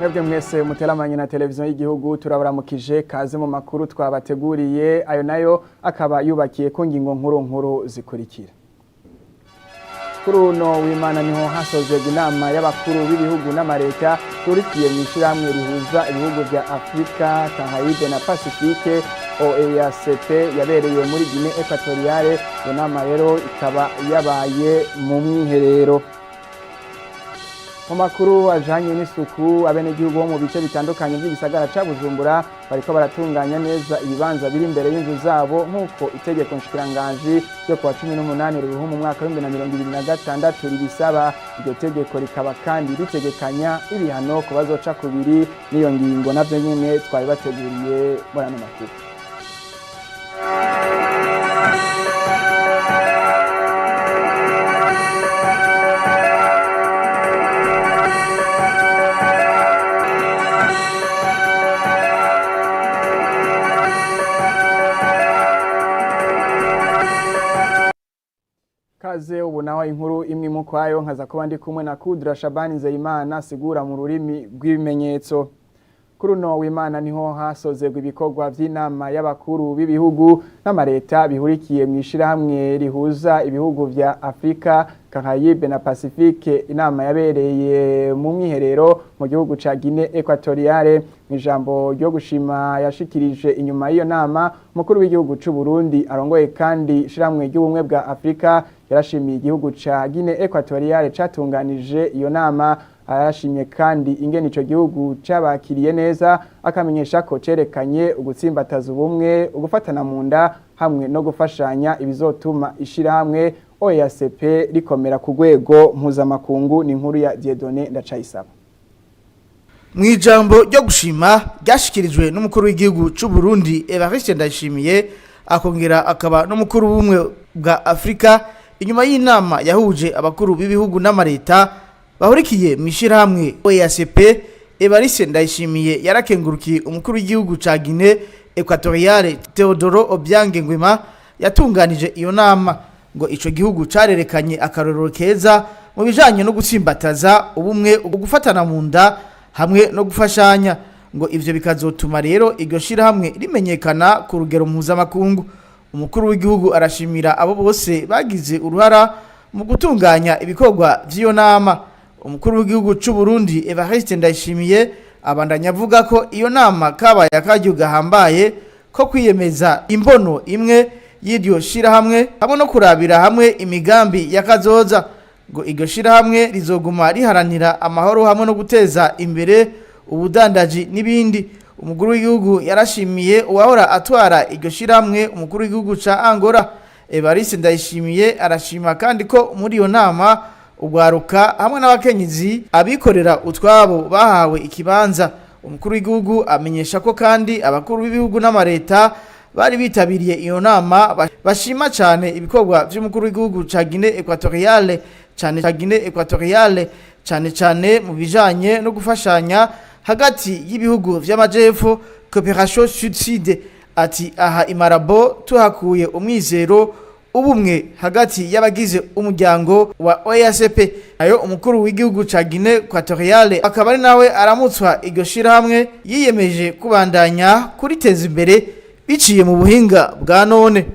Mwebwe mwese muteramanye na televiziyo y'igihugu, turabaramukije. Kaze mu makuru twabateguriye. Ayo nayo akaba yubakiye ku ngingo nkuru nkuru zikurikira. Kuri uno w'Imana niho hasozerwa inama y'abakuru b'ibihugu n'amareta rurikiye mu ishyirahamwe rihuza ibihugu bya Afurika, Caraïbes na Pacifique, OEACP, yabereye muri Guinée Équatoriale. Iyo nama rero ikaba yabaye mu mwiherero. Mu makuru ajanye n'isuku, abenegihugu bo mu bice bitandukanye by'igisagara ca Bujumbura bariko baratunganya neza ibibanza biri imbere y'inzu zabo, nk'uko itegeko nshikiranganji ryo kuwa 18 Ruhuhuma mu mwaka w'2026 ribisaba. Iryo tegeko rikaba kandi ritegekanya ibihano ku bazoca kubiri n'iyo ngingo. Navyo nyene twabibateguriye muri ano makuru. Kaze ubu naho inkuru imwe mukwayo, nkaza kuba ndi kumwe na Kudra Shabani Nzeyimana asigura mu rurimi rw'ibimenyetso. Kuri uno w'Imana niho hasozerwa ibikorwa vy'inama y'abakuru b'ibihugu n'amareta bihurikiye mu ishirahamwe rihuza ibihugu vya Afrika, Caraïbes na Pacifique. Inama yabereye mu mwiherero mu gihugu ca Guinée Équatoriale. Mu ijambo ryo gushima yashikirije inyuma y'iyo nama, umukuru w'igihugu c'u Burundi arongoye kandi ishirahamwe ry'ubumwe bwa Afrika yarashimiye igihugu ca Guinée Équatoriale catunganije iyo nama. Arashimye kandi ingene ico gihugu cabakiriye neza, akamenyesha ko cerekanye ugutsimbataza ubumwe, ugufatana mu nda hamwe no gufashanya, ibizotuma ishirahamwe OEACP rikomera ku rwego mpuzamakungu. Ni inkuru ya Dieudonné Ndacayisaba. Mu ijambo ryo gushima ryashikirijwe n'umukuru w'igihugu c'u Burundi Evariste Ndayishimiye, akongera akaba n'umukuru w'ubumwe bwa Afrika, inyuma y'inama yahuje abakuru b'ibihugu n'amareta bahurikiye mu ishyirahamwe OEACP, Evariste Ndayishimiye yarakengurukiye umukuru w'igihugu ca Guinée Équatoriale Teodoro Obiang Nguema yatunganije iyo nama. Ngo ico gihugu carerekanye akarorero keza mu bijanye no gutsimbataza ubumwe, gufatana mu nda hamwe no gufashanya. Ngo ivyo bikazotuma rero iryo shirahamwe rimenyekana ku rugero mpuzamakungu. Umukuru w'igihugu arashimira abo bose bagize uruhara mu gutunganya ibikorwa vy'iyo nama. Umukuru w'igihugu c'u Burundi Evariste Ndayishimiye abandanya avuga ko iyo nama kabaye akaryo gahambaye ko kwiyemeza imbono imwe y'iryo shirahamwe hamwe no kurabira hamwe imigambi y'akazoza. Ngo iryo shirahamwe rizoguma riharanira amahoro hamwe no guteza imbere ubudandaji n'ibindi. Umukuru w'igihugu yarashimiye uwahora atwara iryo shirahamwe, umukuru w'igihugu ca Angola. Evariste Ndayishimiye arashima kandi ko muri iyo nama ugwaruka hamwe n'abakenyezi abikorera utwabo bahawe ikibanza. Umukuru w'igihugu amenyesha ko kandi abakuru b'ibihugu n'amareta bari bitabiriye iyo nama bashima cyane ibikorwa vy'umukuru w'igihugu ca Guinée Équatoriale, cyane ca Guinée Équatoriale, cyane cyane mu bijanye no gufashanya hagati y'ibihugu vy'amajepfo, coopération sud-sud. Ati: "Aha i Malabo tuhakuye umwizero, ubumwe hagati y'abagize umuryango wa OEACP." Ayo umukuru w'igihugu ca Guinée Équatoriale, akaba ari nawe aramutswa iryo shirahamwe, yiyemeje kubandanya kuriteza imbere biciye mu buhinga bwa none.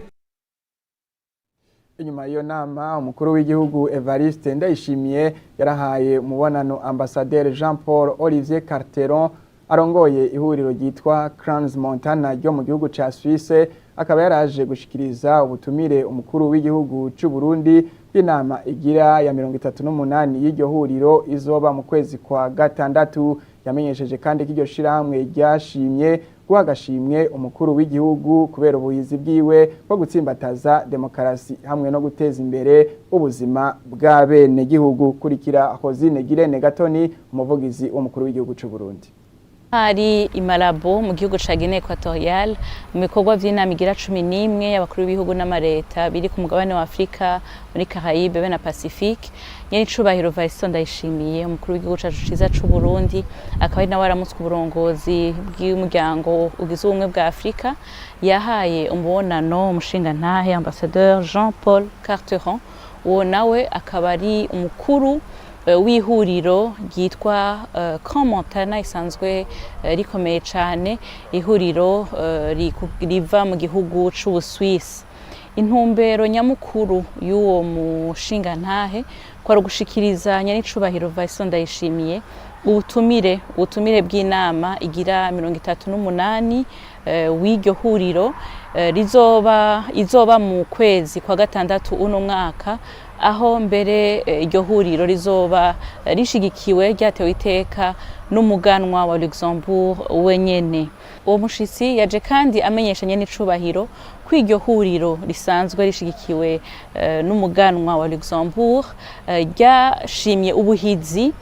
Inyuma y'iyo nama, umukuru w'igihugu Evariste Ndayishimiye yarahaye umubonano Ambassadeur Jean Paul Olivier Carteron arongoye ihuriro ryitwa Crans Montana ryo mu gihugu ca Suisse, akaba yaraje gushikiriza ubutumire umukuru w'igihugu c'u Burundi bw'inama igira ya 38 y'iryo huriro izoba mu kwezi kwa gatandatu. Yamenyesheje kandi ko iryo shirahamwe ryashimye guha agashimwe umukuru w'igihugu kubera ubuhizi bwiwe bwo gutsimbataza demokarasi hamwe no guteza imbere ubuzima bw'abenegihugu. Kurikira Hozine Girene Gatoni, umuvugizi w'umukuru w'igihugu c'u Burundi. Hari i Malabo mu gihugu ca Guinée Équatoriale, mu bikorwa vy'inama igira 11 y'abakuru b'ibihugu n'amareta biri ku mugabane wa Afrika, muri Caraïbes be na Pacifique. Nyene icubahiro Evariste Ndayishimiye, umukuru w'igihugu cacu ciza c'u Burundi, akaba ari nawe aramutswa uburongozi bw'umuryango ugize ubumwe bwa Afrika, yahaye umubonano umushingantahe Ambassadeur Jean Paul Carteron. Uwo nawe akaba ari umukuru W'ihuriro ryitwa Crans-Montana isanzwe rikomeye cane, ihuriro riva mu gihugu c'Ubuswisi. Intumbero nyamukuru y'uwo mushingantahe kwari ugushikiriza nyenicubahiro Varisito Ndayishimiye ubutumire bw'inama igira 38 w'iryo huriro, rizoba izoba mu kwezi kwa gatandatu uno mwaka, aho mbere iryo huriro rizoba rishigikiwe, ryatewe iteka n'umuganwa wa Luxembourg wenyene. Uwo mushitsi yaje kandi amenyesha nyenicubahiro ko iryo huriro risanzwe rishigikiwe n'umuganwa wa Luxembourg, ryashimye ubuhizi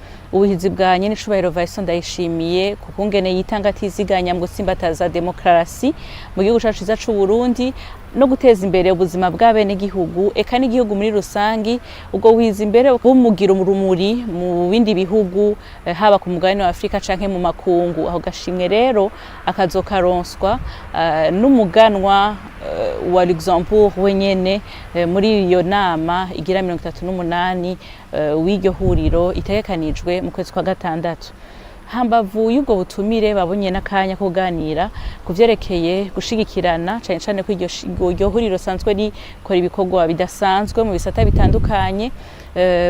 bwa nyenicubahiro Varisito Ndayishimiye ku kungene yitanga atiziganya mu gutsimbataza demokarasi mu gihugu cacu ciza c'u Burundi no guteza imbere ubuzima bw'abenegihugu eka n'igihugu muri rusangi. Ubwo buhizi imbere bumugira urumuri mu bindi bihugu, haba ku mugabane wa Afrika canke mu makungu. Aho gashimwe rero akazokaronswa n'umuganwa wa Luxembourg wenyene muri iyo nama igira 38 w'iryo huriro itegekanijwe mu kwezi kwa gatandatu. Hambavu y'ubwo butumire, babonye n'akanya ko kuganira ku vyerekeye gushigikirana, cane cane ko iryo huriro risanzwe rikora ibikorwa bidasanzwe mu bisata bitandukanye,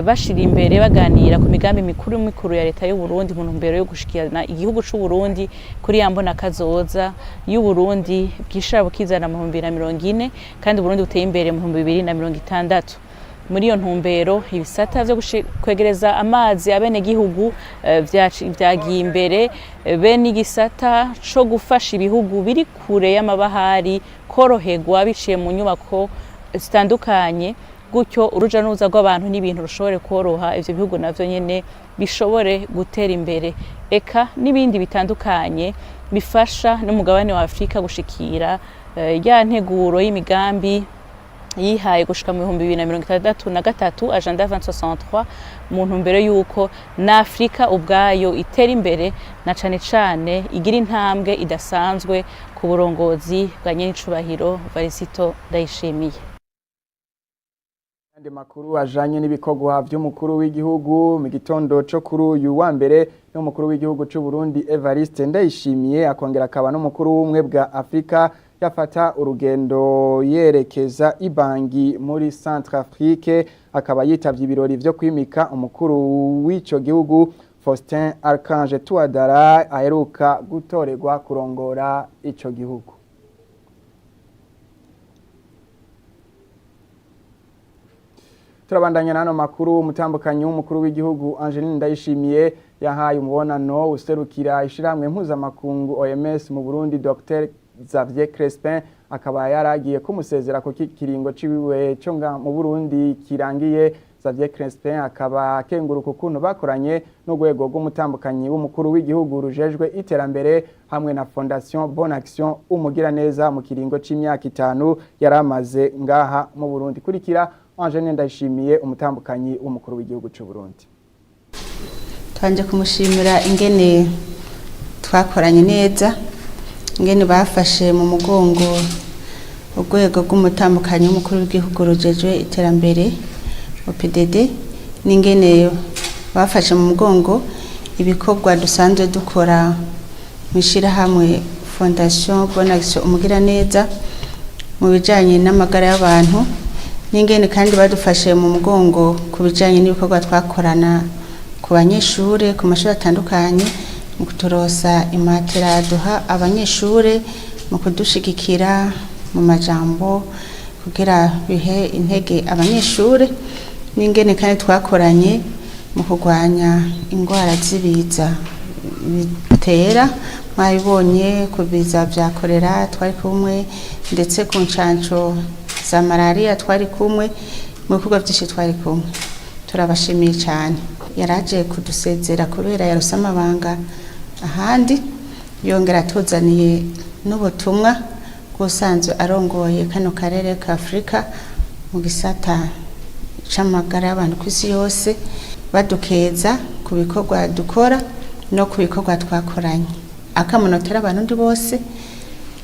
bashira imbere baganira ku migambi mikuru mikuru ya leta y'u Burundi mu ntumbero yo gushikirana igihugu c'u Burundi kuri ya mbona kazoza y'u Burundi bwishira bukizana mu 2040 kandi Burundi buteye imbere mu 2060. Muri iyo ntumbero, ibisata vyo kwegereza amazi abenegihugu vyagiye imbere, be n'igisata co gufasha ibihugu biri kure y'amabahari koroherwa biciye mu nyubako zitandukanye, gutyo uruja n'uruza rw'abantu n'ibintu rushobore koroha, ivyo bihugu navyo nyene bishobore gutera imbere, eka n'ibindi bitandukanye bifasha n'umugabane wa Afrika gushikira ya nteguro y'imigambi yihaye gushika mu 2063, agenda 2063, mu ntumbero y'uko na Afrika ubwayo itera imbere na cane cane igira intambwe idasanzwe ku burongozi bwa nyenicubahiro Varisito Ndayishimiye. Andi makuru ajanye n'ibikorwa vy'umukuru w'igihugu: mu gitondo co kuri uyu wa mbere n'umukuru w'igihugu c'u Burundi Evariste Ndayishimiye, akongera akaba n'umukuru w'ubumwe bwa Afrika, yafata urugendo yerekeza i Bangui muri Centrafrique, akaba yitavye ibirori vyo kwimika umukuru w'ico gihugu Faustin Archange Touadera aheruka gutorerwa kurongora ico gihugu. Turabandanya n'ano makuru. Umutambukanyi w'umukuru w'igihugu Angeline Ndayishimiye yahaye umubonano userukira ishirahamwe mpuzamakungu OMS mu Burundi, Dr Xavier Crespin, akaba yaragiye kumusezera ku kiringo ciwe cyo nga mu Burundi kirangiye. Xavier Crespin akaba akenguruka ukuntu bakoranye n'urwego rw'umutambukanyi w'umukuru w'igihugu rujejwe iterambere hamwe na Fondation Bonne Action Umugiraneza mu kiringo c'imyaka 5 yaramaze ngaha mu Burundi. Kurikira Angeline Ndayishimiye, umutambukanyi w'umukuru w'igihugu c'u Burundi. Twanje kumushimira ingene twakoranye neza, ingene bafashe mu mugongo urwego rw'umutambukanyi w'umukuru w'igihugu rujejwe iterambere OPDD, n'ingene bafashe mu mugongo ibikorwa dusanzwe dukora mu ishirahamwe Fondation Bonne Action Umugiraneza mu bijanye n'amagara y'abantu, n'ingene kandi badufashe mu mugongo ku bijanye n'ibikorwa twakorana ku banyeshure ku mashuri atandukanye, mu kuturosa imatera duha abanyeshure, mu kudushigikira mu majambo kugira bihe intege abanyeshure, n'ingene kandi twakoranye mu kurwanya ingwara z'ibiza bitera. Mwabibonye ku biza vya korera twari kumwe, ndetse ku ncanco za malariya twari kumwe, mu bikorwa vyinshi twari kumwe. Turabashimiye cyane. Yaraje kudusezera kubera yarose amabanga ahandi, yongera atuzaniye n'ubutumwa bw'usanzwe arongoye kano karere ka Afurika mu gisata c'amagara y'abantu ku isi yose, badukeza ku bikorwa dukora no ku bikorwa twakoranye. Akamunotera abarundi bose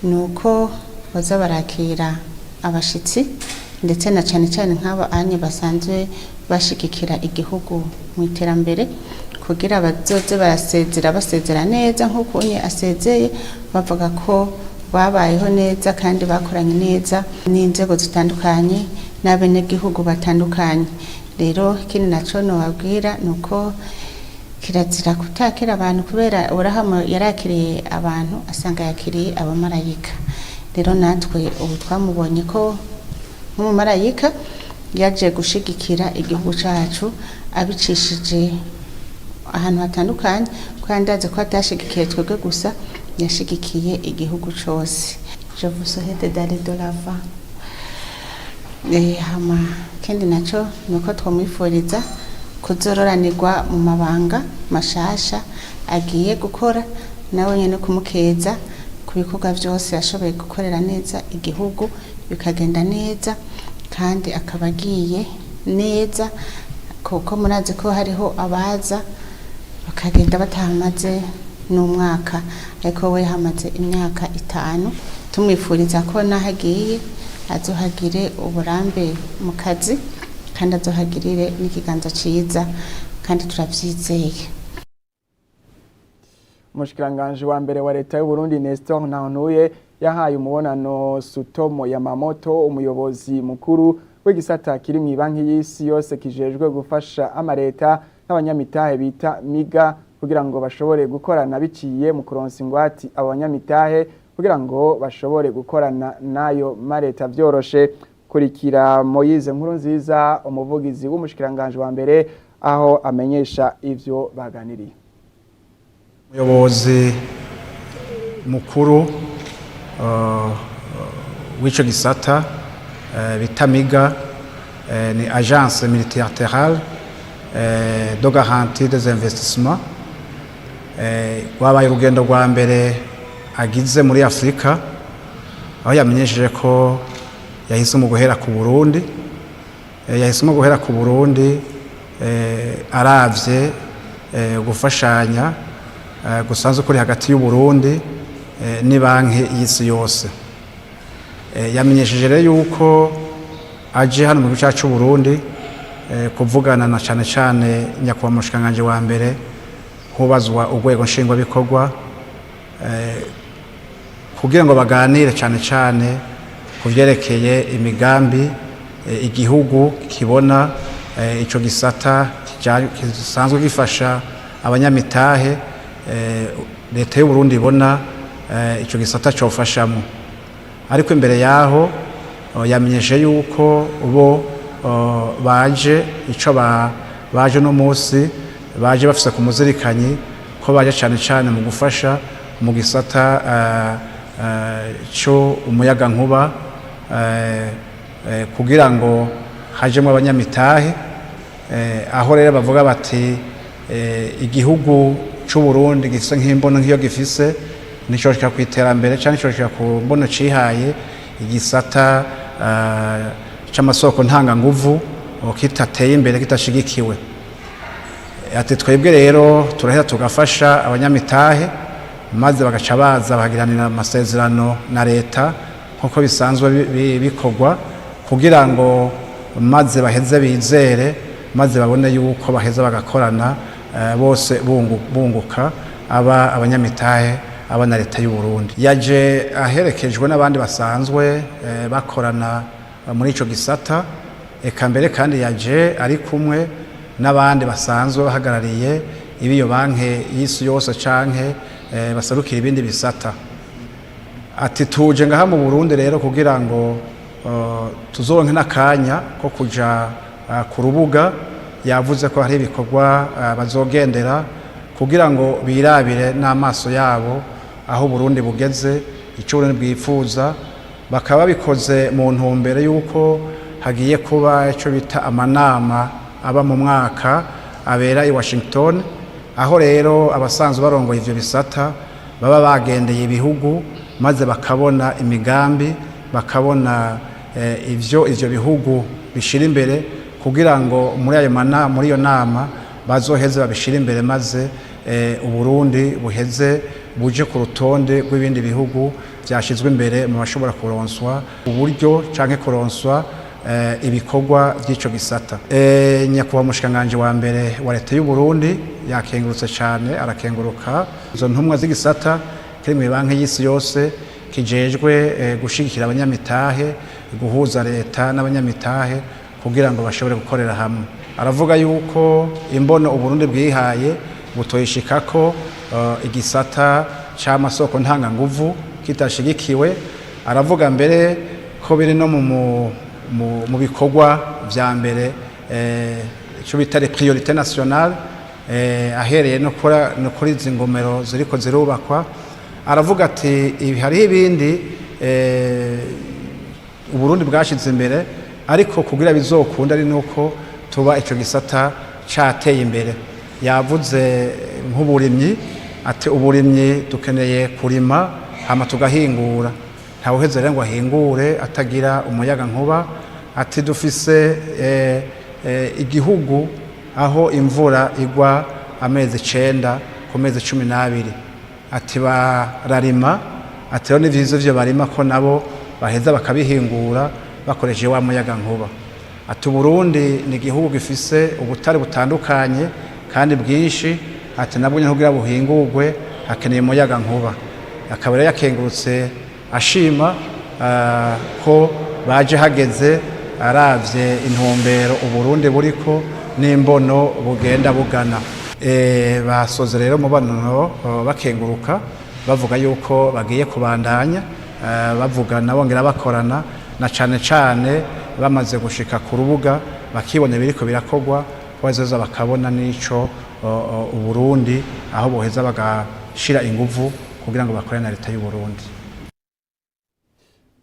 ni uko baza barakira abashitsi. Ndetse na cane cane nk'abo anye basanzwe bashigikira igihugu mu iterambere, kugira bazoze barasezera, basezera neza nk'uko unye asezeye, bavuga ko babayeho neza kandi bakoranye neza n'inzego zitandukanye n'abenegihugu batandukanye. Rero ikindi naco nobabwira ni uko kirazira kutakira abantu, kubera Aburahamu yarakiriye abantu asanga yakiriye abamarayika. Rero natwe ubu twamubonye ko nk'umumarayika yaje gushigikira igihugu cacu abicishije ahantu hatandukanye, kandi azi ko atashigikiye twebwe gusa, yashigikiye igihugu cose. Je vous souhaite d'aller de l'avant. Hama ikindi naco ni uko twamwifuriza kuzororanirwa mu mabanga mashasha agiye gukora, nawe nyene kumukeza ku bikorwa vyose yashoboye gukorera neza igihugu bikagenda neza, kandi akaba agiye neza, kuko murazi ko hariho abaza bakagenda batahamaze n'umwaka, ariko we hamaze imyaka 5. Tumwifuriza ko n'aho agiye azohagire uburambe mu kazi, kandi azohagirire n'ikiganza ciza, kandi turavyizeye. Umushikiranganji wa mbere wa leta y'u Burundi, Nestor Ntahontuye, yahaye umubonano Sutomo Yamamoto, umuyobozi mukuru w'igisata kiri mu banki y'isi yose kijejwe gufasha amareta n'abanyamitahe bita MIGA, kugira ngo bashobore gukorana biciye mu kuronsa ingwati abo banyamitahe, kugira ngo bashobore gukorana n'ayo mareta vyoroshe. Kurikira Moyize Nkuru Nziza, umuvugizi w'umushikiranganji wa mbere, aho amenyesha ivyo baganiriye. Umuyobozi mukuru w'ico gisata bita MIGA, ni Agence multilatérale de garantie des investissements. Rwabaye urugendo rwa mbere agize muri Afurika, aho yamenyesheje ko yahisemo guhera ku Burundi. Yahisemo guhera ku Burundi aravye gufashanya gusanzwe kuri hagati y'u Burundi ni banki y'isi yose. Yamenyesheje rero yuko aje hano mu gihugu cyacu Burundi kuvugana na cane cane nyakubahwa umushikiranganji wa mbere hubazwa urwego nshingwabikorwa, kugira ngo baganire cane cane ku vyerekeye imigambi igihugu kibona ico gisata gisanzwe gifasha abanyamitahe, leta y'u Burundi ibona ico gisata cofashamo. Ariko imbere yaho yamenyeshe yuko bo baje ico baje no musi baje bafise ku muzirikanyi ko baje cane cane mu gufasha mu gisata cyo umuyaga nkuba, kugira ngo hajemo abanyamitahe. Aho rero bavuga bati igihugu c'u Burundi gifise nk'imbono nk'iyo gifise, nico ku iterambere cyangwa nico ku mbono cihaye, igisata c'amasoko ntanganguvu kitateye imbere, kitashigikiwe. Ati twebwe rero turahera tugafasha abanyamitahe, maze bagaca baza bakagiranira amasezerano na leta nk'uko bisanzwe bikorwa, kugira ngo maze baheze bizere, maze babone yuko baheza bagakorana bose bunguka, aba abanyamitahe, aba na leta y'u Burundi. Yaje aherekejwe n'abandi basanzwe bakorana muri ico gisata, eka mbere kandi yaje ari kumwe n'abandi basanzwe bahagarariye ibiyo banki y'isi yose canke baserukira ibindi bisata. Ati tuje ngaha mu Burundi rero kugira ngo tuzoronke n'akanya ko kuja ku rubuga. Yavuze ko hari ibikorwa bazogendera kugira ngo birabire n'amaso yabo aho Burundi bugeze, icyo Burundi bwifuza. Bakaba babikoze mu ntumbero y'uko hagiye kuba icyo bita amanama aba mu mwaka abera i Washington, aho rero abasanzwe barongoye ivyo bisata baba bagendeye ibihugu, maze bakabona imigambi, bakabona ivyo bihugu bishira imbere, kugira ngo muri ayo mana muri iyo nama bazoheze babishira imbere, maze Uburundi buheze buje ku rutonde rw'ibindi bihugu vyashizwe imbere mu bashobora kuronswa uburyo canke kuronswa. ibikorwa by'ico gisata. Nyakubahwa mushikanganje wa mbere wa leta y'u Burundi yakengurutse cyane, arakenguruka izo ntumwa z'igisata kiri mu banki y'isi yose kijejwe gushigikira abanyamitahe, guhuza leta n'abanyamitahe kugira ngo bashobore gukorera hamwe. Aravuga yuko imbono Uburundi bwihaye butoyishikako igisata c'amasoko ntanganguvu kitashigikiwe. Aravuga mbere ko biri no mu bikorwa vya mbere, ico bita les priorités nationales, ahereye no kuri izi ngomero ziriko zirubakwa. Aravuga ati ibi hariho ibindi Uburundi bwashize imbere, ariko kugira bizokunda ari nuko tuba ico gisata cateye imbere. Yavuze nk'uburimyi, ati uburimyi dukeneye kurima hama tugahingura, ntawuheze rero ngo ahingure atagira umuyaga nkuba. Ati dufise igihugu aho imvura igwa amezi 9 ku mezi 12, ati bararima, ati rero ni vyiza ivyo barima ko nabo baheza bakabihingura bakoresheje wa muyaga nkuba. Ati Uburundi ni igihugu gifise ubutare butandukanye kandi bwinshi, ati nabwo nyine kugira buhingurwe hakeneye umuyaga nkuba. Akaba rero yakengurutse ashima ko baje hageze, aravye intumbero Uburundi buriko n'imbono bugenda bugana. Basoze rero umubonano bakenguruka, bavuga yuko bagiye kubandanya bavugana bongera bakorana, na cane cane bamaze gushika ku rubuga bakibona ibiriko birakogwa, bazoza bakabona n'ico Uburundi aho boheza bagashira inguvu kugira ngo bakorane na leta y'u Burundi.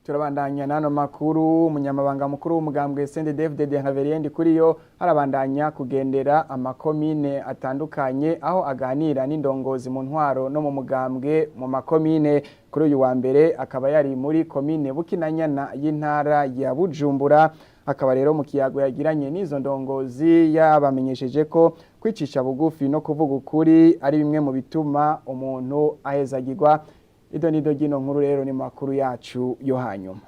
Turabandanya n'ano makuru. Umunyamabanga mukuru w'umugambwe CNDD-FDD Reverien Ndikuriyo arabandanya kugendera amakomine atandukanye, aho aganira n'indongozi mu ntwaro no mu mugambwe mu makomine. Kuri uyu wa mbere akaba yari muri komine Bukinanyana y'intara ya Bujumbura. Akaba rero mu kiyago yagiranye n'izo ndongozi yabamenyesheje ko kwicisha bugufi no kuvuga ukuri ari bimwe mu bituma umuntu ahezagirwa. Ido nido ry'ino nkuru rero ni makuru yacu yo hanyuma.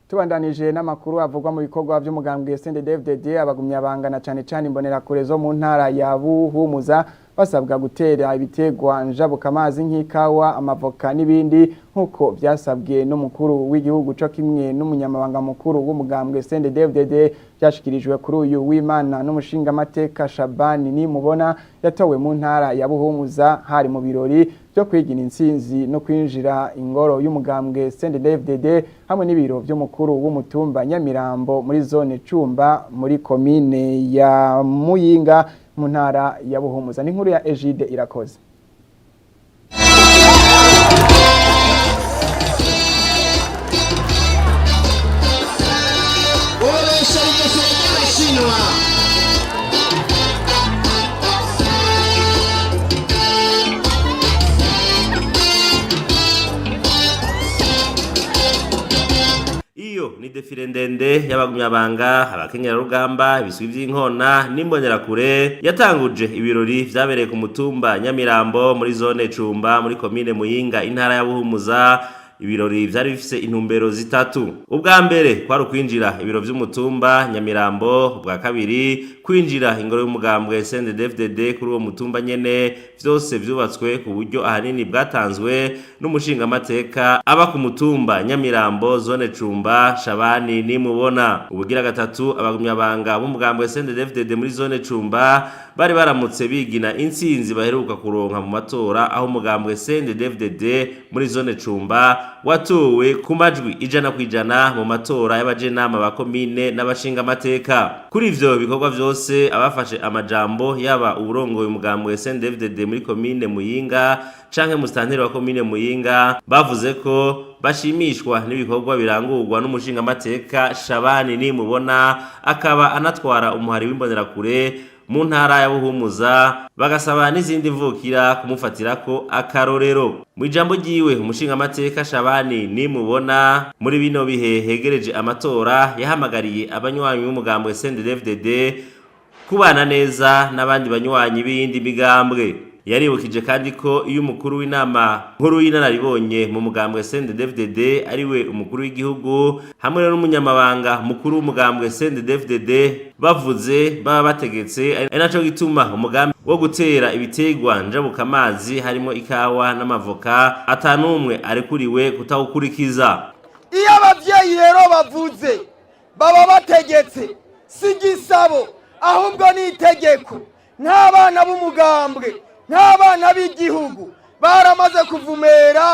Tubandanije n'amakuru avugwa mu bikorwa by'umugambwe CNDD-FDD, abagumyabanga na cane cane imbonerakure zo mu ntara ya Buhumuza basabwa gutera ibitegwa njabukamazi nk'ikawa, amavoka n'ibindi, nk'uko byasabwe n'umukuru w'igihugu co kimwe n'umunyamabanga mukuru w'umugambwe CNDD-FDD. Byashikirijwe kuri uyu w'Imana n'umushingamateka Shabani Nimubona yatowe mu ntara ya Buhumuza, hari mu birori byo kwigina intsinzi no kwinjira ingoro y'umugambwe CNDD-FDD hamwe n'ibiro by'umukuru w'umutumba Nyamirambo muri zone Cumba muri komine ya Muyinga mu ntara ya Buhumuza. Ni inkuru ya Egide Irakoze. Iyo ni defile ndende y'abagumyabanga, abakenyerarugamba, ibiswi vy'inkona n'imbonerakure yatanguje ibirori vyabereye ku mutumba Nyamirambo muri zone Cumba muri komine Muyinga, intara ya Buhumuza. Ibirori vyari bifise intumbero zitatu: ubwa mbere kwari ukwinjira ibiro vy'umutumba Nyamirambo, ubwa kabiri kwinjira ingoro y'umugambwe CNDD-FDD kuri uwo mutumba nyene, vyose vyubatswe ku buryo ahanini bwatanzwe n'umushingamateka aba ku mutumba Nyamirambo, zone Cumba, Shabani Nimubona. Ubugira gatatu, abagumyabanga b'umugambwe CNDD-FDD muri zone Cumba bari baramutse bigina intsinzi baheruka kuronka mu matora, aho umugambwe CNDD-FDD muri zone Cumba watowe ku majwi 100% mu matora y'abajenama ba komine n'abashingamateka. Kuri ivyo bikorwa vyose, abafashe amajambo, yaba uwurongoye umugambwe CNDD-FDD muri komine Muyinga canke musitanteri wa komine Muyinga, bavuze ko bashimishwa n'ibikorwa birangurwa n'umushingamateka Shabani Nimubona, akaba anatwara umuhari w'imbonerakure mu ntara ya Buhumuza, bagasaba n'izindi mvukira kumufatirako akarorero. Mu ijambo ryiwe, umushingamateka Shabani Nimubona, muri bino bihe hegereje amatora, yahamagariye abanywanyi b'umugambwe CNDD-FDD kubana neza n'abandi banywanyi b'iyindi migambwe. Yaribukije kandi ko iyo umukuru w'inama nkuru y'inararibonye mu mugambwe CNDD-FDD ariwe umukuru w'igihugu hamwe n'umunyamabanga mukuru w'umugambwe CNDD-FDD bavuze baba bategetse, ari naco gituma umugambi wo gutera ibitegwa njabukamazi harimo ikawa n'amavoka atanumwe arekuriwe kutawukurikiza. Iyo abavyeyi rero bavuze, baba bategetse, si igisabo ahubwo ni itegeko. Nk'abana b'umugambwe, nk'abana b'igihugu, baramaze kuvumera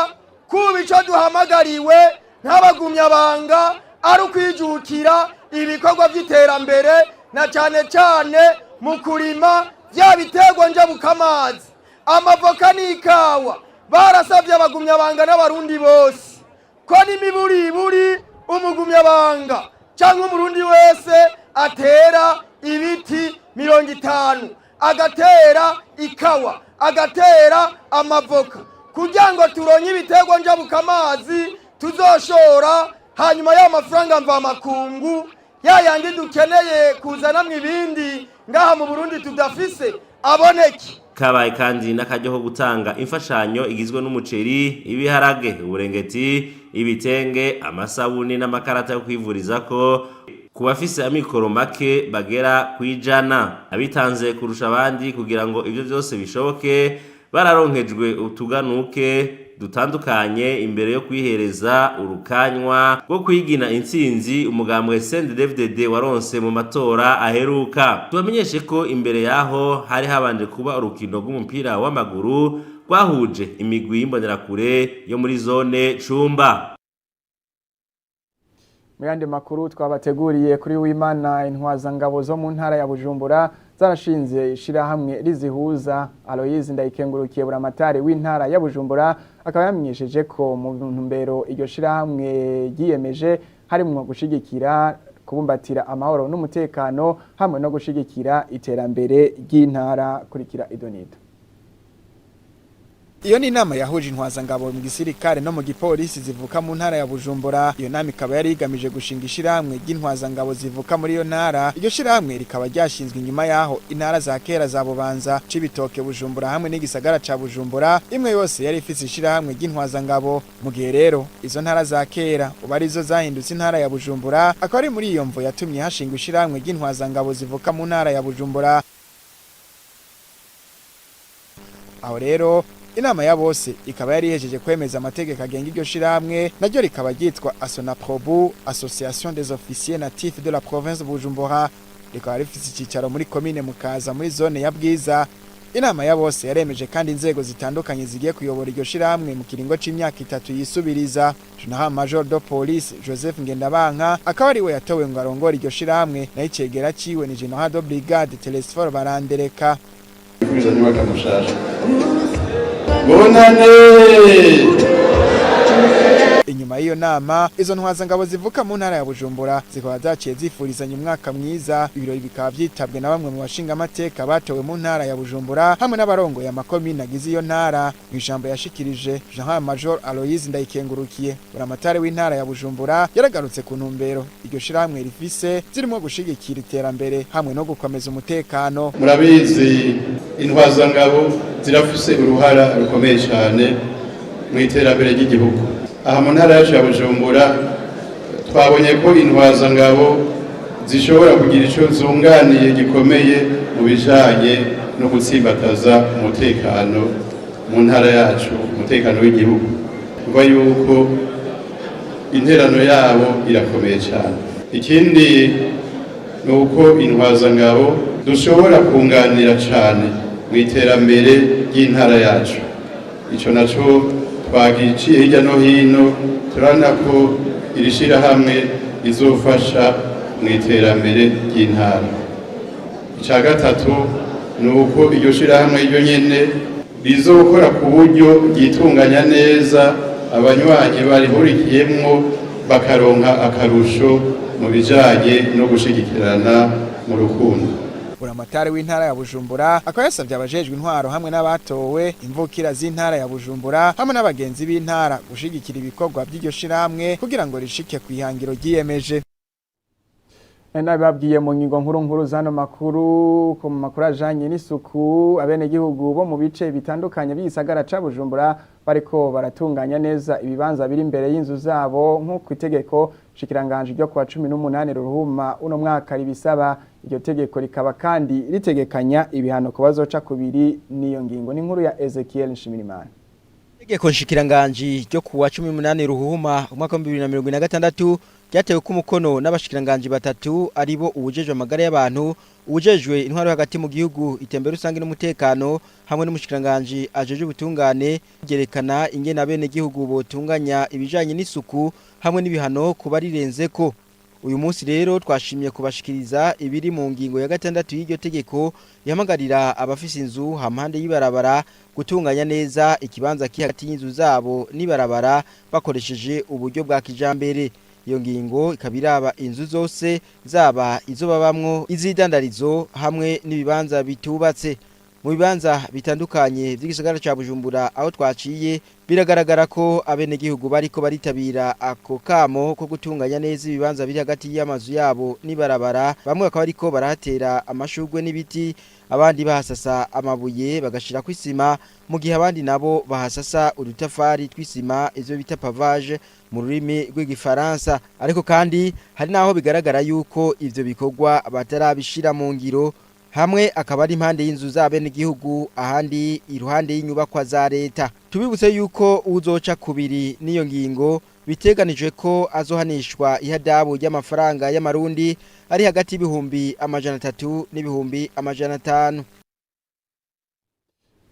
kuba ico duhamagariwe nk'abagumyabanga ari ukwijukira ibikorwa vy'iterambere, na cane cane mu kurima vya biterwa njabukamazi, amavoka n'ikawa. Barasavye abagumyabanga n'Abarundi bose ko n'imiburiburi umugumyabanga cyangwa Umurundi wese atera ibiti 50, agatera ikawa, agatera amavoka, kugira ngo turonke ibiterwa njabukamazi tuzoshora, hanyuma ya mafaranga mvamakungu ya yandi dukeneye kuzanamwo ibindi ngaha mu Burundi tudafise aboneke. Kabaye kandi n'akaryo ko gutanga imfashanyo igizwe n'umuceri, ibiharage, uburengeti, ibitenge, amasabuni n'amakarata yo kwivurizako ku bafise amikoro make bagera kwijana. Abitanze kurusha abandi kugira ngo ivyo vyose bishoboke bararonkejwe utuganuke dutandukanye imbere yo kwihereza urukanywa rwo kwigina intsinzi umugambwe CNDD-FDD waronse mu matora aheruka. Tubamenyeshe ko imbere yaho hari habanje kuba urukino rw'umupira w'amaguru rwahuje imigwi y'imbonerakure yo muri zone Cumba. Mu yandi makuru twabateguriye kuri w'Imana, intwazangabo zo mu ntara ya Bujumbura zarashinze ishirahamwe rizihuza. Aloyizi Ndayikengurukiye, buramatari w'intara ya Bujumbura, akaba yamenyesheje ko mu ntumbero iryo shirahamwe ryiyemeje harimwo gushigikira kubumbatira amahoro n'umutekano hamwe no gushigikira iterambere ry'intara. Kurikira idonido. Iyo ni inama yahuje intwazangabo mu gisirikare no mu gipolisi zivuka mu ntara ya Bujumbura. Iyo nama ikaba yari igamije gushinga ishirahamwe ry'intwazangabo zivuka muri iyo ntara. Iryo shirahamwe rikaba ryashinzwe inyuma yaho intara za kera za Bubanza, Cibitoke, Bujumbura hamwe n'igisagara ca Bujumbura imwe yose yari ifise ishirahamwe ry'intwazangabo. Mu gihe rero izo ntara za kera ubu arizo zahindutse intara ya Bujumbura, akaba ari muri iyo mvo yatumye hashingwa ishirahamwe ry'intwazangabo zivuka mu ntara ya Bujumbura. Aho rero inama ya bose ikaba yari ihejeje kwemeza amategeko agenga iryo shirahamwe, naryo rikaba ryitwa ASONAPROBU, Association des Officiers Natifs de la Province Bujumbura, rikaba rifise icicaro muri komine Mukaza muri zone ya Bwiza. Inama ya bose yaremeje kandi inzego zitandukanye zigiye kuyobora iryo shirahamwe mu kiringo c'imyaka 3 yisubiriza. General Major de Police Joseph Ngendabanka akaba ari we yatowe ngo arongore iryo shirahamwe, nayo icegera ciwe ni General de Brigade Telesphore Barandereka. Umwaka mushasha, bonane. Inyuma y'iyo nama, izo ntwazangabo zivuka mu ntara ya Bujumbura zikaba zaciye zifurizanya umwaka mwiza. Ibirori bikaba vyitabwe na bamwe mu bashingamateka batowe mu ntara ya Bujumbura hamwe n'abarongoye amakomine agize iyo ntara. Mu ijambo yashikirije, General Major Aloyizi Ndayikengurukiye, buramatari w'intara ya Bujumbura, yaragarutse ku ntumbero iryo shirahamwe rifise zirimo gushigikira iterambere hamwe no gukomeza umutekano. Murabizi, intwazangabo zirafise uruhara rukomeye cyane mu iterambere ry'igihugu. Aha mu ntara yacu ya Bujumbura twabonye ko intwazangabo zishobora kugira icyo zunganiye gikomeye mu bijanye no gutsimbataza umutekano mu ntara yacu, umutekano w'igihugu, kuva yuko interano yabo irakomeye cyane. Ikindi ni uko intwazangabo dushobora kunganira cyane mu iterambere ry'intara yacu. Icyo nacyo twagiciye hirya no hino, turabona ko iri shyirahamwe rizofasha mu iterambere ry'intara. Icya gatatu ni uko iryo shyirahamwe ryo nyine rizokora ku buryo ryitunganya neza, abanywanyi barihurikiyemwo bakaronka akarusho mu bijanye no gushigikirana mu rukundo. Buramatari w'intara ya Bujumbura akaba yasabye abajejwe intwaro hamwe n'abatowe imvukira z'intara ya Bujumbura hamwe n'abagenzi b'intara gushigikira ibikorwa by'iryo shirahamwe kugira ngo rishike ku ihangiro ryiyemeje. Nababwiye mu ngingo nkuru nkuru zano makuru ku makuru ajanye n'isuku, abenegihugu bo mu bice bitandukanye by'igisagara ca Bujumbura bariko baratunganya neza ibibanza biri imbere y'inzu zabo nk'uko itegeko shikiranganje ryo kuwa 18 Ruhuma uno mwaka ribisaba. Iryo tegeko rikaba kandi ritegekanya ibihano ku bazoca kubiri n'iyo ngingo. Ni inkuru ya Ezekiel Nshimirimana. Itegeko nshikiranganji ryo kuwa 18 Ruhuma umwaka wa 2026 ryatewe ku mukono n'abashikiranganji batatu, aribo uwujejwe amagara y'abantu, uwujejwe intwaro hagati mu gihugu, itembere rusange n'umutekano, hamwe n'umushikiranganji ajeje ubutungane, ryerekana ingene abene gihugu botunganya ibijanye n'isuku hamwe n'ibihano kuba rirenzeko. Uyu munsi rero twashimye kubashikiriza ibiri mu ngingo ya gatandatu y'iryo tegeko ihamagarira abafise inzu hampande y'ibarabara gutunganya neza ikibanza kiri hagati y'inzu zabo n'ibarabara bakoresheje uburyo bwa kijambere. Iyo ngingo ikaba iraba inzu zose, zaba izo babamwo, izidandarizo hamwe n'ibibanza bitubatse. Mu bibanza bitandukanye by'igisagara ca Bujumbura aho twaciye, biragaragara ko abenegihugu bariko baritabira ako kamo ko gutunganya neza ibibanza biri hagati y'amazu yabo n'ibarabara. Bamwe bakaba bariko barahatera amashurwe n'ibiti, abandi bahasasa amabuye bagashirako isima, mu gihe abandi nabo bahasasa udutafari tw'isima, ivyo bita pavage mu rurimi rw'igifaransa. Ariko kandi hari naho bigaragara yuko ivyo bikorwa batarabishira mu ngiro, hamwe akaba ari impande y'inzu z'abenegihugu, ahandi iruhande y'inyubakwa za leta. Tubibutse yuko uzoca kubiri n'iyo ngingo biteganijwe ko azohanishwa ihadabu ry'amafaranga y'amarundi ari hagati y'300,000 n'ibihumbi 500.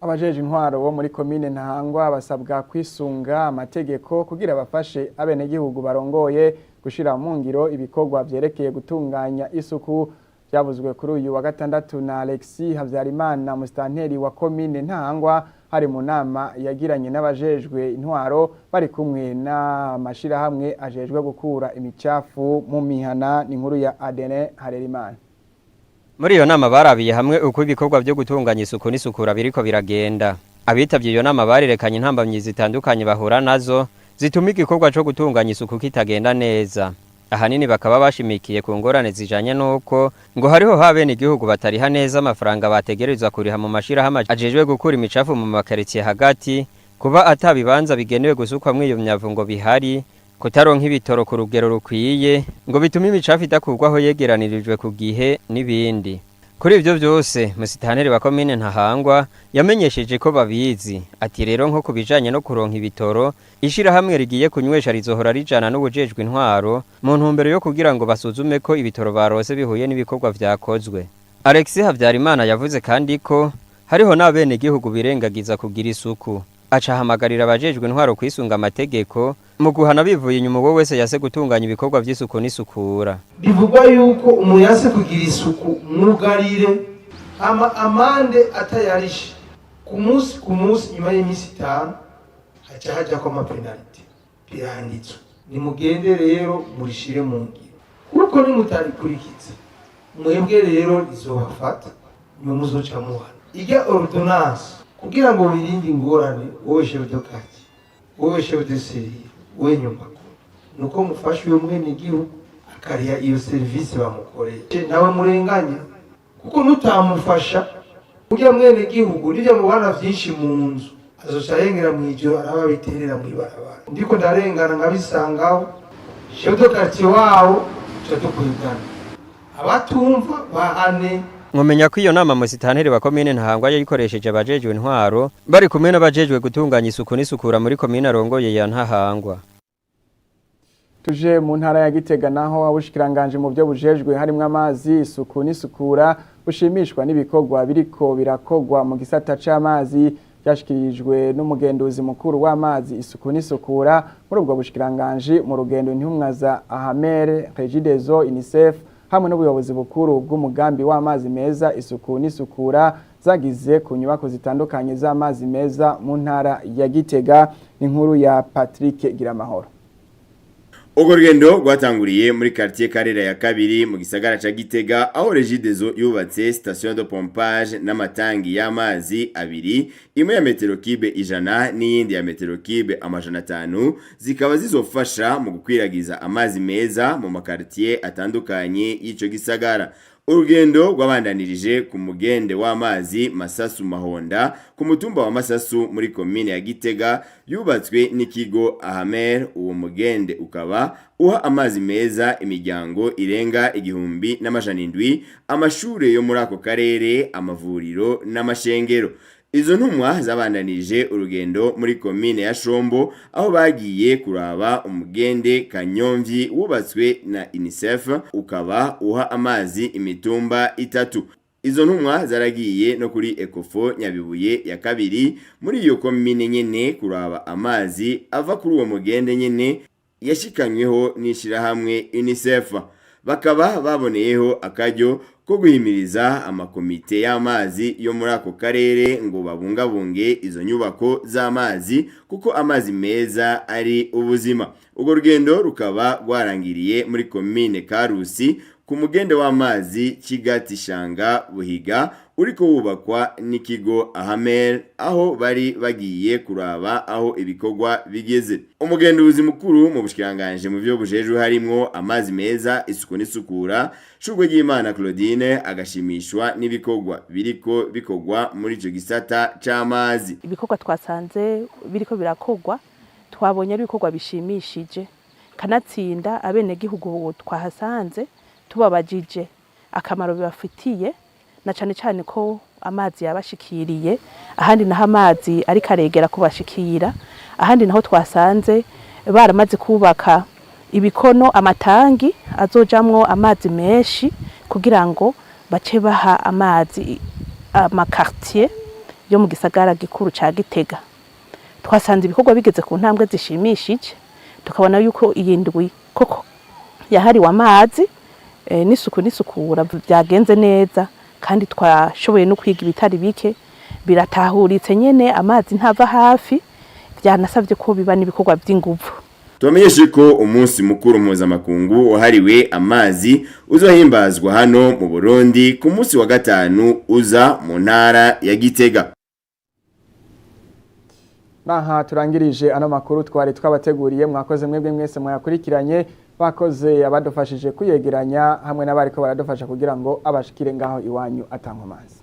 Abajeje intwaro bo muri komine Ntahangwa basabwa kwisunga amategeko kugira bafashe abenegihugu barongoye gushira mu ngiro ibikorwa vyerekeye gutunganya isuku. Byavuzwe kuri uyu wa gatandatu na Alexis Habyarimana, musitanteri wa komine Ntahangwa, hari mu nama yagiranye n'abajejwe intwaro bari kumwe n'amashirahamwe ajejwe gukura imicafu mu mihana. Ni inkuru ya Adene Harerimana. Muri iyo nama barabiye hamwe uko ibikorwa byo gutunganya isuku n'isukura biriko biragenda. Abitavye iyo nama barerekanye intambamyi zitandukanye bahura nazo zituma igikorwa co gutunganya isuku kitagenda neza. Ahanini bakaba bashimikiye ku ngorane zijanye n'uko ngo hariho habene igihugu batariha neza amafaranga bategerezwa kuriha mu mashirahamwe ajejwe gukura imicafu mu makaritsiye hagati, kuba ata bibanza bigenewe gusukwamwo iyo myavu ngo bihari, kutaronka ibitoro ku rugero rukwiye ngo bitume imicafu idakurwaho yegeranirijwe ku gihe n'ibindi. Kuri ivyo vyose, musitaneri wa komine Ntahangwa yamenyesheje ko babizi. Ati rero nko ku bijanye no kuronka ibitoro, ishirahamwe rigiye kunywesha rizohora rijana n'uwujejwe intwaro mu ntumbero yo kugira ngo basuzume ko ibitoro barose bihuye n'ibikorwa vyakozwe. Alexis Habyarimana yavuze kandi ko hariho n'abenegihugu birengagiza kugira isuku, aca ahamagarira abajejwe intwaro kwisunga amategeko mu guhana bivuye inyuma uwo wese yase gutunganya ibikorwa vy'isuku n'isukura. Bivugwa yuko umuntu yase kugira isuku mwugarire, hama amande atayarishe ku munsi ku munsi, nyuma y'iminsi 5 haca hajako ama pénalités. Biranditswe, nimugende rero murishire mu ngiro, kuko nimutarikurikiza mwebwe rero rizobafata, nimwe muzoca muhana irya ordonnance. Kugira ngo wirinde ingorane, wowe chef de quartier, wowe chef de cellule, wowe nyumbako, nuko mufashe uyo mwene gihugu akariha iyo serivisi bamukoreye, nawe murenganya, kuko nutamufasha urya mwene gihugu nivyo mubana vyinshi mu nzu, azoca arengera mw'ijoro araba biterera mw'ibarabara. Ndiko ndarengana nkabisangaho, chef de quartier wawo tuca dukwigana, abatumva bahane. Mwomenya ko iyo nama musitanteri wa komine Ntahangwa yayikoresheje abajejwe intwaro bari kumwe n'abajejwe gutunganya isuku n'isukura muri komine arongoye ya Ntahangwa. Tuje mu ntara ya Gitega, naho abushikiranganje mu byo bujejwe harimwo amazi, isuku n'isukura bushimishwa n'ibikorwa biriko birakogwa mu gisata c'amazi. Byashikirijwe n'umugenduzi mukuru w'amazi, isuku n'isukura muri ubwo bushikiranganje mu rugendo intumwa za Ahamere, Regideso, UNICEF hamwe n'ubuyobozi bukuru bw'umugambi w'amazi meza, isuku n'isukura zagize ku nyubako zitandukanye z'amazi meza mu ntara ya Gitega. Inkuru ya Patrick Giramahoro. Urwo rugendo rwatanguriye muri quartier Karera ya kabiri mu gisagara ca Gitega, aho Regideso yubatse station de pompage n'amatangi y'amazi abiri, imwe ya metero cube 100 n'iyindi ya metero cube 500, zikaba zizofasha mu gukwiragiza amazi meza mu makartier atandukanye y'ico gisagara. Urugendo rwabandanirije ku mugende w'amazi Masasu Mahonda ku mutumba wa Masasu muri komine ya Gitega, yubatswe n'ikigo Ahamer. Uwo mugende ukaba uha amazi meza imiryango irenga 1700, amashure yo muri ako karere, amavuriro n'amashengero. Izo ntumwa zabandanije urugendo muri komine ya Shombo, aho bagiye kuraba umugende Kanyomvyi wubatswe na UNICEF, ukaba uha amazi imitumba itatu. Izo ntumwa zaragiye no kuri Ecofo Nyabibuye ya kabiri muri iyo komine nyene, kuraba amazi ava kuri uwo mugende nyene yashikanyweho n'ishirahamwe UNICEF. Bakaba baboneyeho akaryo ko guhimiriza amakomite y'amazi yo muri ako karere ngo babungabunge izo nyubako z'amazi, kuko amazi meza ari ubuzima. Urwo rugendo rukaba rwarangiriye muri komine Karusi ku mugende w'amazi Kigati Shanga Buhiga, uriko wubakwa n'ikigo Ahamer, aho bari bagiye kuraba aho ibikorwa bigeze. Umugenduzi mukuru mu bushikiranganje mu byo bujejwe harimwo amazi meza, isuku n'isukura, Shurwe ry'Imana Claudine, agashimishwa n'ibikorwa biriko bikorwa muri ico gisata c'amazi. Ibikorwa twasanze biriko birakorwa, twabonye ari ibikorwa bishimishije, kanatsinda abenegihugu twahasanze tubabajije akamaro bibafitiye, na cane cane ko amazi yabashikiriye, ahandi naho amazi ariko aregera kubashikira, ahandi naho twasanze baramaze kubaka ibikono, amatangi azojamwo amazi menshi kugira ngo bace baha amazi amakartier yo mu gisagara gikuru ca Gitega. Twasanze ibikorwa bigeze ku ntambwe zishimishije, tukabona yuko iyi ndwi koko yahariwe amazi n'isuku n'isukura byagenze neza, kandi twashoboye no kwiga ibitari bike. Biratahuritse nyene, amazi ntava hafi, byanasabye ko biba n'ibikorwa by'inguvu. Tubamenyeshe ko umunsi mukuru mpuzamakungu wahariwe amazi uzohimbazwa hano mu Burundi ku munsi wa gatanu uza mu ntara ya Gitega. Naha turangirije ano makuru twari twabateguriye. Mwakoze mwebwe mwese mwayakurikiranye, bakoze abadufashije kuyegeranya hamwe n'abariko baradufasha kugira ngo abashikire ngaho iwanyu atankomanzi.